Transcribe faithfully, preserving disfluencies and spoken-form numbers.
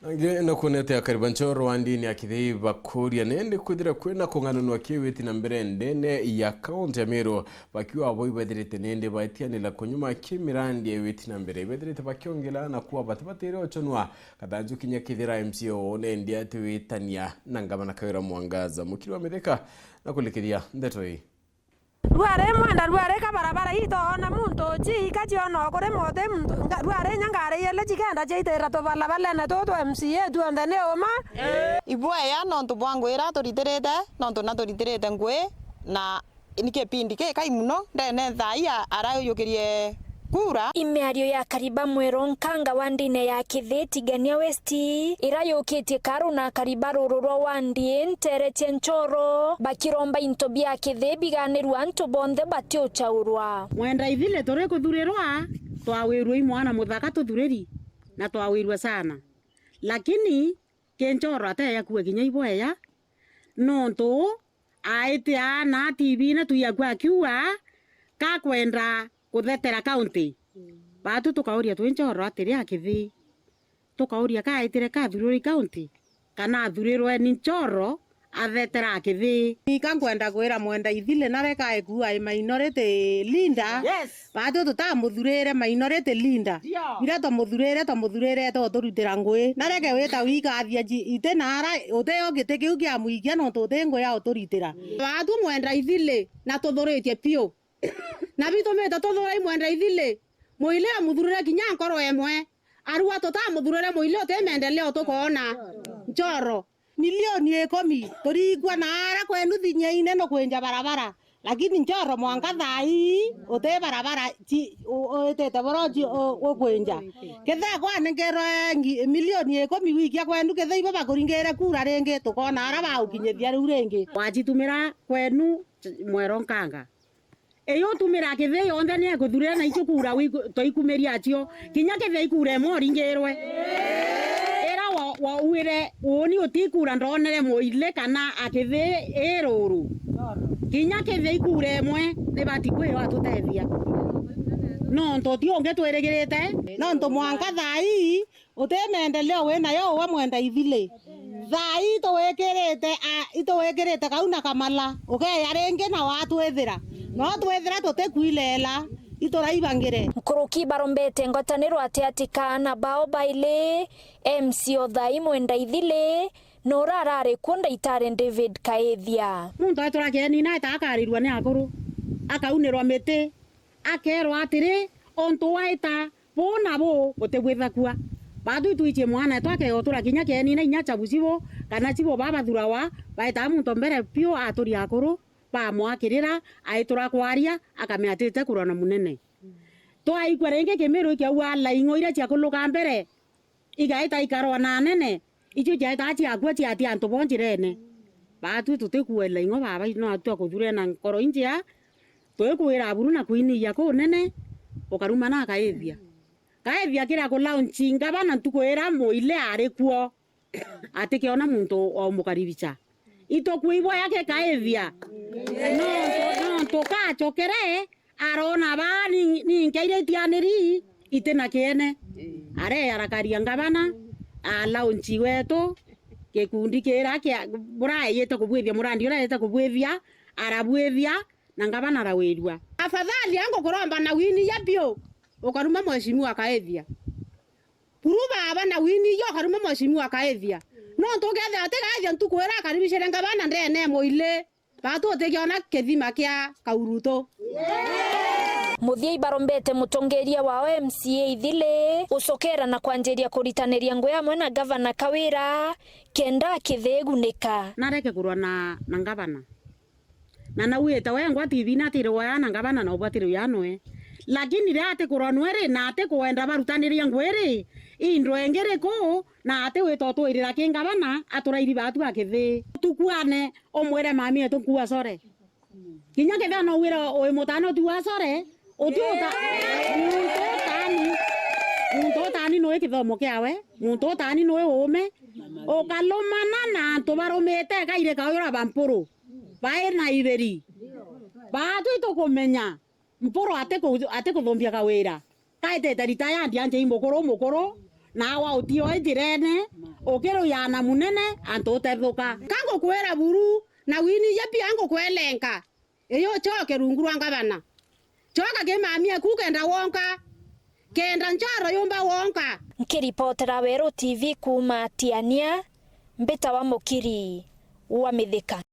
Angi na kuonete akari ba nchoro wa ndini ya Kithii bakuria nindi kwithira kwina kung'ananua kiwiti na mbere ndene ya kaunti ya Meru, bakiuga abo ibethirite nindi baitianira kunyuma ki mirandi ya witi na mbere ibethirite bakiongela na kuwa bati batire ochonwa kathanju kinya kithira M C A oo nindi ati witania na ngavana Kawira Mwangaza. Mukiri wa Mithika na kulikithia ndeto ii. Rwari mwenda rwari ka barabara itoona muntu uci ika ciona o kuri moti muntu, nga-, rwari inya ngari ili cikenda ciaitira tubarabarene tutu twa M C A tuonthe ni uma. Ibwea nontu bwa ngui iria turitirite, nontu na turitirite ngui, na ni kipindi kikai mono ndene thaa ii a-, arayukirie kura. I miario ya akari ba Mwero Nkanga wa ndine ya Kithii Tigania West, ira yukitie karu na akari ba ruru rwa Wandie ntere cia Nchoro, bakiromba into bia Kithii biganirua antu bonthe batiuchaurwa. Mwenda ithili turi kuthurirwa, twawirua i mwana muthaka tuthuriri, na twawirua sana. Lakini ki Nchoro ateya kua kinya ibwea, nontu aiti aana T V-ine twiakua akiuga, kakwenda kuthetera kaunti. Baatu tukauria twi Nchoro atiri a Kithii. Tukauria ka aitire kathuriri kaunti, kana athurirwe ni Nchoro athetera a Kithii. Ika nkwenda kwira Mwenda Ithili nare kae kua i minority leader. Yes. Baatu tutamuthurire minority leader. Ndio. Biria twamuthurire, twamuthurire ete uturutira ngui. Nareke wita wikathia ji-, iti nara, utio giti kiu kia mwikia nontu uti ngui ya uturitira. Baatu Mwenda Ithili na tuthuritie piu. Na bitumite tuthura i Mwenda Ithili. Muili amuthurire kinya nkoro emwe. Arua tutamuthurire muili uti maendeleo tukoona. Nchoro. Milioni ikumi, turikua na ara kwenu Thinyaine nukwinja barabara. Lakini Nchoro mwanka thaa ii, uti barabara ci-, u-, uitite boro ci-, u-, ukwinja. Kethira kwanengerwe ngi-, milioni ikumi wikia kwenu, kethira ibo bakuringire kura ringi, tukoona ara baukinyithia riu ringi. Wacitumira kwenu Mwero Nkanga. Iyo utumira Kithii yonthe ni ekuthurira na icio kura wiku-, twaikumiria acio. Kinya Kithii ikura imwe uringirwe. Ira wa, wauire uuni utikura ndonere muili kana a Kithii i ruru. Kinya Kithii ikura imwe ni bati kwi yo atutethia. Nontu ti ungi twirigirite. Nontu mwanka thaa ii, uti maendeleo winayo uwe Mwenda Ithili. Thaa ii itugwikirite, a, itugwikirite kau na kamala, ukeya ringi na watwithira. No twithira tutikwirera, ituraibangire. Nkuruki barombete ngwataniro atiati ka aana bao baili, M C A o thaa ii Mwenda Ithili, na uria arari kuo ndaitari David Kaithia. Muntu aetura kieni na aita akarirua ni akuru, akaunirwa miti, akerwa atiri, untu waita buu na buu utibwithakua. Baatwi twichie mwana etu akeotura kinya kieni na inya chabu chibo, kana chibo baa bathurawa, baetaa muntu mbere piu aturia akuru, bamwakirira, aitura kwaria, akamea atite kurwa na munene. Twaikua ringi Kimiru ikiaua laing'o iria ciakuluka mbere, igaita ikarwa na anene, icio ciaetaa ciakua ciatia antu bo njirene. Baatwi tutikuela ing'o baba, no atwi akuthure na nkoro injea, twikwira buru na kwiniia kunene, ukaruma na Kaithia. Kaithia kiria kulaunchi ngavana ntuku iria muile ari kuo, atikiona muntu wa umukaribisha. Itukwibwa yake Kaithia. Nontu, nontu kachokere, arona baa ni, ni nkeire itianiri, itina kiene. Areya arakaria ngavana, a launch wetu, gikundi kira kia, buraeyite kubwithia murandi uria ayite kubwithia, arabwithia, na ngavana arawirua. Afadhali angu kuromba na wini ya biu, ukaruma mheshimiwa Kaithia. Buru baba na wini iyo ukaruma mheshimiwa Kaithia. Nontu ukethira ati Kaithia ntuku iria akaribicire ngavana ndene muile. Baatwi utikiona kithima kia kaurutu. Muthia ibarombete mutongeria wao M C A Ithili gucokera na kwanjiria kuritaniria ngugi amwe na ngavana Kawira kenda akithigunika. Nareke kurwa na, na ngavana. Na nauite wengwa T V-ini atiri waya na ngavana na ubwatiri uya nwe. Lakini riria atikurwa nwe ri, na atikwenda barutanirie ngugi ri, indwe ingi riku, na ati wita utwirira ki ngavana, aturairi baatu a Kithii. Tukuane, umwire mami etu nkua sore. Kinya kethira no wira wi mutano tu wa sore, uti uta-, muntu utani, muntu utani nui kithomo kiawe, muntu utani nui uume, ukalumana na antu barumite kairi kaura ba mpuru, bai na iberi. Baatu itukumenya, mpuru atiku-, atikuthumbia kawira. Kaitite ritaya ndianjei mukuru mukuru, na awa utio e njirene, Ukiruyana munene antu utethuka. Ka ngukwira buru, na winije pia ngukwelenga. Iyo ucoke rungu rwa ngavana. Coka ki mami aku kenda wonka. Kenda ncoro yumba wonka. Nkiripotera Weru T V kuuma Tiania, mbitawa Mukiri wa Mithika.